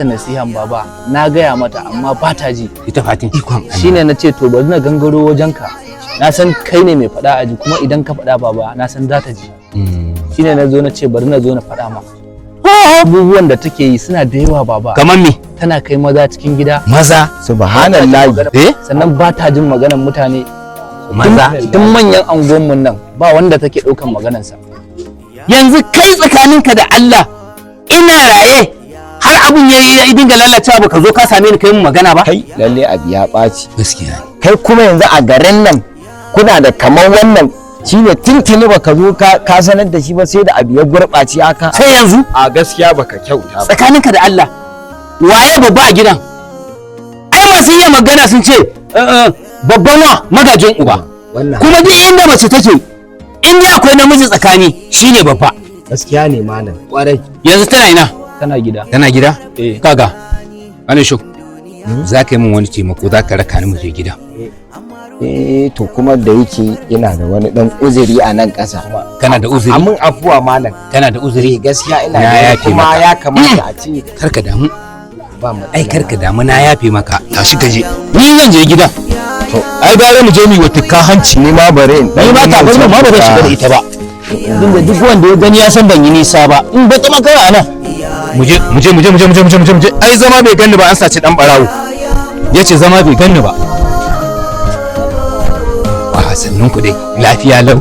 Nasihan baba, na gaya mata amma ba ta ji. Ita Fatin? Ikon Allah. Shine na ce to bari na gangaro wajenka, na san kai ne mai faɗa a ji, kuma idan ka faɗa baba, na san za ta ji. Shine na zo na ce bari na zo na faɗa ma. Abubuwan da take yi suna da yawa, baba. Kamar me? Tana kai maza cikin gida. Maza? Subhanallahi. Eh. Sannan ba ta jin maganar mutane. Maza? Tun manyan anguwanmu nan ba wanda take ɗaukan maganarsa. Yanzu kai, tsakaninka da Allah, ina raye har abun ya yi dinga lalacewa, baka zo ka same ni kai mun magana ba? Kai, lalle abu ya ɓaci. Gaskiya. Kai kuma yanzu a garin nan kuna da kamar wannan, shine tuntuni baka zo ka sanar da shi ba, sai da abu ya gurɓace haka? Sai yanzu? A gaskiya baka kyauta ba. Tsakaninka da Allah, waye babba a gidan? Ai masu iya magana sun ce babban wa magajin uba. Wannan Kuma duk inda mace take, in dai akwai namiji tsakani, shine babba. Gaskiya ne, malam. Kwarai. Yanzu tana ina? Tana gida. Tana gida? Eh. Kaga ana shuk, za ka yi min wani taimako, za ka raka ni mu je gida. Eh, to kuma da yake ina da wani dan uzuri a nan ƙasa. Kana da uzuri? Amin afuwa, malam. Kana da eh uzuri? Gaskiya ina Na da yafe kuma maka. ya kamata a ce Kar ka damu. Ba mu. Ai kar ka damu, na yafe maka. Tashi ka je, ni zan je gida. To. Ai gara mu je mu yi wa tukka hanci. Ni ma bare in Ni ma tabarma ma ba zan shiga da ita ba. Dinda duk wanda ya gani ya san ban yi nisa ba, in ba ta kawai a nan. Mu je, mu je, mu je, mu je, mu je, mu je, mu je, mu je. Ai zama bai ganni ba, an saci dan barawo yace zama bai ganni ba. Wa sannun ku dai, lafiya lau?